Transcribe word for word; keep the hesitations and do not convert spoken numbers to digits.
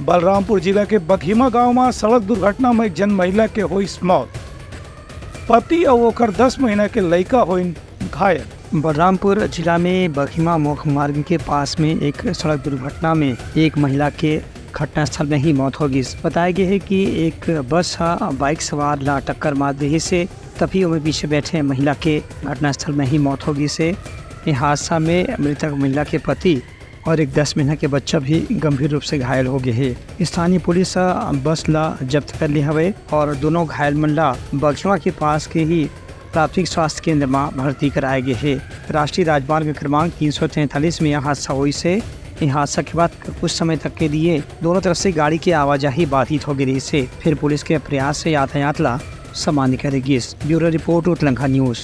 बलरामपुर जिला के बघिमा गांव म सड़क दुर्घटना म एक झन महिला के होइस मौत। पति अउ ओकर दस महीना के लइका होइन घायल। बलरामपुर जिला में बघिमा मुख्य मार्ग के पास में एक सड़क दुर्घटना में एक महिला के घटनास्थल में ही मौत हो गिस। बताया गया है कि एक बस ह बाइक सवार ला टक्कर मार दिहिस हे, तभी ओमे पीछे बैठे महिला के घटनास्थल में ही मौत हो गिस हे। ये हादसा में मृतक महिला के पति और एक दस महीना के बच्चा भी गंभीर रूप से घायल हो गए हे। स्थानीय पुलिस ह बस ला जब्त कर ले हवे और दोनों घायल मन ला बघिमा के पास के ही प्राथमिक स्वास्थ्य केंद्र म भर्ती कराए गे हे। राष्ट्रीय राजमार्ग क्रमांक तीन सौ तैंतालीस में यह हादसा होइस हे। यह हादसा के बाद कुछ समय तक के लिए दोनों तरफ से गाड़ी के आवाजाही बाधित हो गई रहिस हे। फिर पुलिस के प्रयास से यातायात ला सामान्य करे गिस। ब्यूरो रिपोर्ट, उतलंघा न्यूज।